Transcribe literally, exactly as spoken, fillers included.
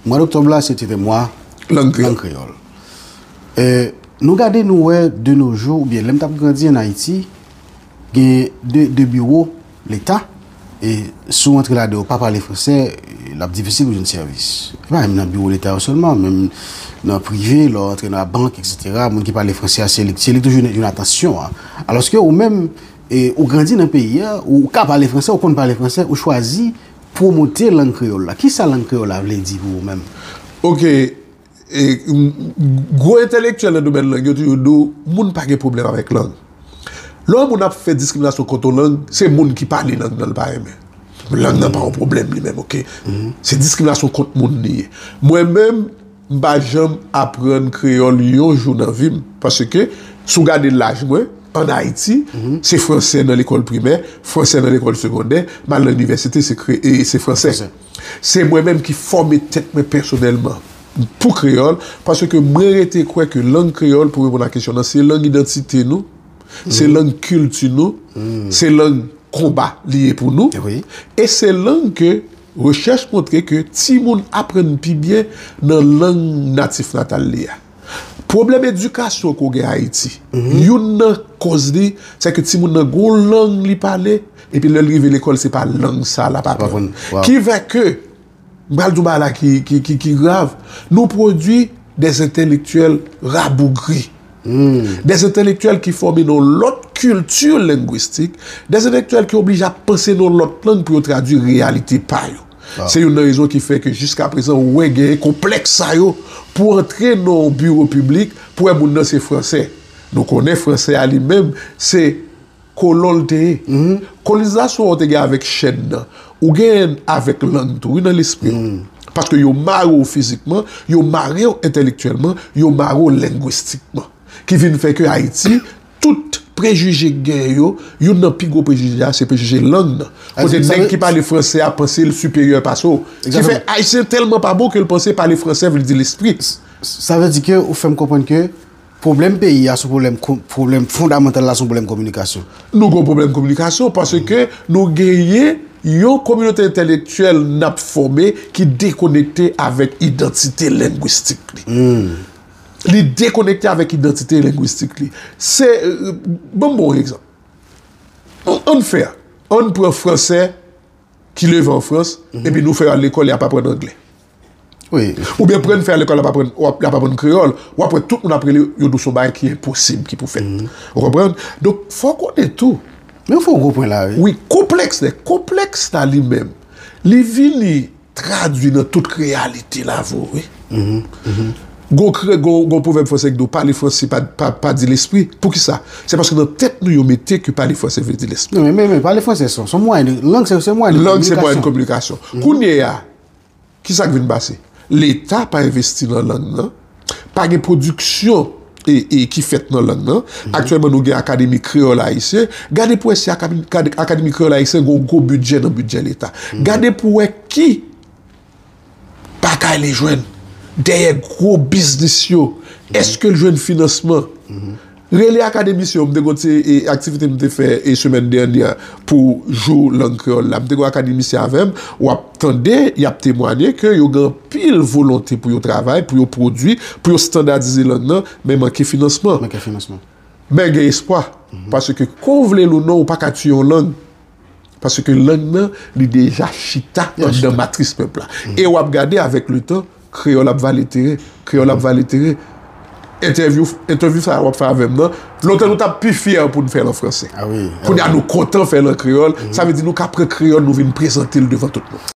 Mwa doktòb la, se te mwa lang kreyòl. E, nou gade, nou wè, de nos jours, oubyen lè m t ap grandi ann Ayiti, gen de, de biwo Leta, e si w antre ladan yo pa pale fransè, l ap difisil pou jwenn sèvis. E pa menm nan biwo Leta yo sèlman, menm nan prive, lè w antre nan bank, etsetera, moun ki pale fransè a, se li, se li toujou jwenn atansyon an. Alòske ou menm, e, ou grandi nan peyi a, ou ka pale fransè, ou konn pale fransè, ou chwazi pwomote lang kreyòl la. Kisa lang kreyòl la vle di pou ou menm? Ok, e, m, gwo entèlektyèl nan domèn lang yo toujou di w, moun pa gen pwoblèm avèk lang. Lè yon moun ap fè diskriminasyon kont yon lang, se moun ki pale lang nan l pa renmen. Lang nan pa yon pwoblèm li menm, ok? Se diskriminasyon kont moun li ye. Mwen menm, m pa janm aprann kreyòl yon jou nan vi m, paske si w gade laj mwen, ann Ayiti, se fransè nan lekòl primè, fransè nan lekòl segondè, m al nan inivèsite, se kre-, e se fransè. Se mwen menm ki fòme tèt mwen pèsonèlman pou kreyòl, paske mwen rete kwè ke lang kreyòl, pou reponn a kesyon nan, se lang idantite nou, se lang kilti nou, se lang konba li ye pou nou, e se lang ke rechèch montre ke timoun aprann pi byen nan lang natif natal li a. Pwoblèm edikasyon ke w gen Ayiti, youn nan kòz li, se ke timoun nan gon lang li pale, epi lè l rive lekòl, se pa lang sa l ap aprann. Ki fè ke, m pral di w bagay la ki, ki, ki, ki grav, nou pwodui des entèlektyèl rabougri. Des entèlektyèl ki fòme nan yon lòt kilti lengwistik, des entèlektyèl ki oblije ap panse nan yon lòt lang pou yo tradui reyalite pa yo. Se youn nan rezon ki fè ke jiska prezan ou wè genyen konplèks sa yo pou antre nan yon biwo piblik, pou wè moun nan se fransè. Nou konnen fransè a li menm se kolon l te ye. Kolonizasyon an te gen avèk chèn nan. Ou genyen avèk lang tou, wi, nan lespri w. Paske yo mare w fizikman, yo mare w entèlektyèlman, yo mare w lengwistikman. Ki vin fè ke Ayiti, tout prejije k genyen yo, youn nan pi gwo prejije a, se prejije lang nan. Kote nèg ki pale fransè a panse l siperyè pase w. Ki fè Ayisyen tèlman pa bon ke l panse pale fransè vle di lespri. Sa vle di ke ou fè m konprann ke pwoblèm peyi a se yon pwoblèm ko-, pwoblèm fondamantal la se yon pwoblèm kominikasyon. Nou gen yon pwoblèm kominikasyon paske nou genyen yon kominote entèlektyèl n ap fòme ki dekonekte avèk idantite lengwistik li. Li dekonekte avèk idantite lengwistik li. Se, euh, ban m ba w yon egzanp. Ann, ann fè, ann pran fransè ki leve an Frans, epi nou fè yo al lekòl, y ap aprann anglè. Oubyen pran fè al lekòl, y ap aprann, y ap aprann kreyòl, w ap wè tout moun ap rele, yo di w se yon bagay ki enposib ki pou fèt. Ou konprann? Donk, fò w konnen tou. Men w fè yon gwo pwen la, wi. Wi, konplèks la, konplèks la li menm, li vini tradui nan tout reyalite lavi w, wi. Gon kre-, gon, gon pwovèb fransè ki di w, pale fransè pa, pa, pa di lespri. Poukisa? Se paske nan tèt nou yo mete ke pale fransè vle di lespri. Non, men, men, men pale fransè se, se yon mwayen de, lang se, se yon mwayen de kominikasyon. Lang se mwayen de kominikasyon. Kounye a, kisa k vin pase? Leta pa envesti nan lang nan, pa gen pwodiksyon e, e ki fèt nan lang nan. Aktyèlman, nou gen Akademi Kreyòl Ayisyen. Gade pou wè si Akademi, Akademi Kreyòl Ayisyen gen yon gwo bidjè nan bidjè Leta. Gade pou wè ki bagay li jwenn dèyè gwo biznis yo. Èske l jwenn finansman? Rele akademisyen yo, m te gon ti, e, aktivite m te fè, e, semèn dènyè a pou jou lang kreyòl la. M te gon akademisyen avè m, w ap tande, y ap temwanye ke yo gen anpil volonte pou yo travay, pou yo pwodui, pou yo estandadize lang nan, men manke finansman. Manke finansman. Men gen espwa, paske ke w vle l ou non, ou pa ka tiye yon lang. Paske lang nan, li deja chita anndan matris pèp la. E w ap gade avèk letan, kreyòl ap vale teren, kreyòl ap vale teren. Entèvyou, entèvyou sa a w ap fè avè m nan, lontan nou t ap pi fyè pou n fè l an fransè. Kounye a nou kontan fè l an kreyòl, sa vle di nou ka pran kreyòl, nou vin prezante l devan tout moun.